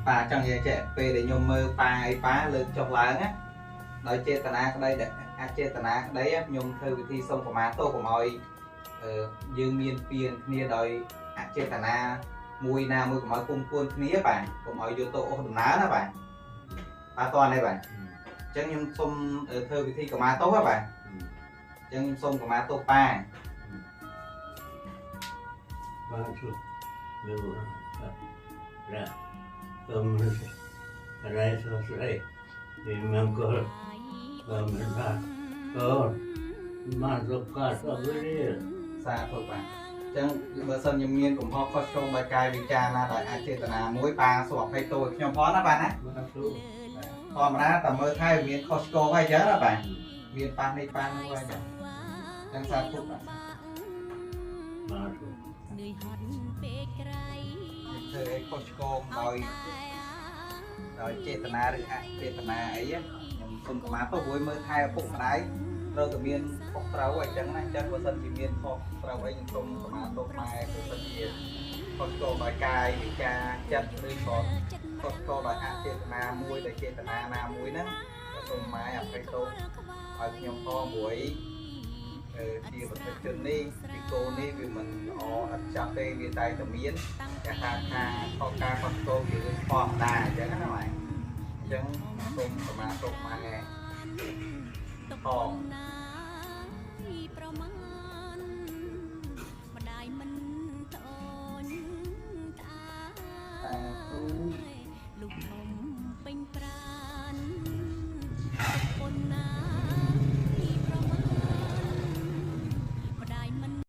ប៉ាចង់និយាយចេះ ពេលដែលខ្ញុំមើលប៉ាអីប៉ាលើកចុះឡើងណា ដោយចេតនាក្តី ដែលអចេតនាក្តី ខ្ញុំធ្វើវិធីសុំប្រមាទោស កុំឲ្យយើងមានពៀនគ្នាដោយអចេតនាមួយណាមួយ កុំឲ្យគុំគួនគ្នា បាទ កុំឲ្យយកទោសអូសដំណើរណា បាទ បាទ តោះនេះ បាទ អញ្ចឹងខ្ញុំសុំធ្វើវិធីកម្មាទោស បាទ អញ្ចឹងខ្ញុំសុំកម្មាទោសប៉ា បាទ ជួយលោករ៉ាសូមរ៉ៃសួស្តីពីមង្គល សូមថាកូនមកសុខសុខវិរិយ សាធុ បាទ អញ្ចឹងបើសិនខ្ញុំមានកំហុសខុសឆ្គងដោយកាយវិការណា ដោយអចេតនាមួយ ប៉ាសូមអភ័យទោសឲ្យខ្ញុំផងណា បាទណា បាទ ទូ ធម្មតាតែមើលថែមានខុសឆ្គងហើយអញ្ចឹងណា បាទ មានប៉ះនេះប៉ះនោះហើយអញ្ចឹង អញ្ចឹងសាធុ បាទ បាទ នឿយហត់ពេកក្រៃ ធ្វើអីខុសឆ្គងដោយចេតនាឬអចេតនាអី ខ្ញុំសូមកម្មាទោស ព្រោះមើលថែឪពុកម្ដាយត្រូវតែមានខុសត្រូវអីចឹងណា អញ្ចឹងបើសិនជាមានខុសត្រូវអី ខ្ញុំសូមកម្មាទោសម៉ែ បើសិនជាខុសឆ្គងដោយកាយវិការចិត្ត ឬក៏ខុសឆ្គងដោយអចេតនាមួយ ដោយចេតនាណាមួយហ្នឹង សូមម៉ែអភ័យទោសឲ្យខ្ញុំផង ព្រោះជាបទជននេះ ពីកូននេះវាមិនល្អអត់ចាប់ទេ វាតែតែមានគេហៅថាខុសការខុសឆ្គងជារឿងធម្មតាអញ្ចឹងណាម៉ែ អញ្ចឹងសូមកម្មាទោសម៉ែផង ប្រមា